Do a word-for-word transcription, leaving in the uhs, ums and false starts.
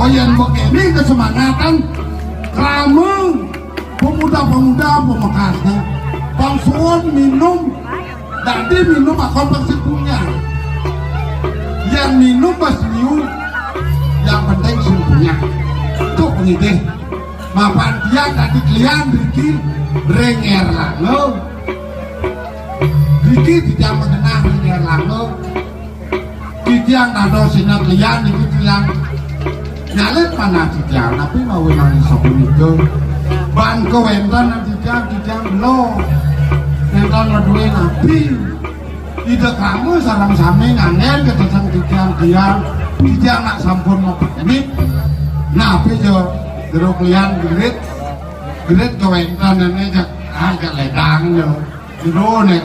Oh, yen mbok kene kesemangatan krama pemuda-pemuda pemekasnya. Bang suwun minum, dadi minum akon bang sing punya. Yen minum bas nyium, yang penting sing punya. Cuk ngidih. Mapan tiang dadi klian riki ring Erlangga. Riki titiang magenah ring Erlangga. Titiang dados sinah klian niki tiang nyalit manah titiang, tapi mawi nanging sapunika. Ban kawéntenan titiang, titiang belo. Nénten madué napi. Ida krama sareng sami nganggen katesang titiang klian, titiang nak sampun mapamit. Napi jo jero klian gerit. Gerit kawéntenané jak, ah, jak ledang jo. Jero nek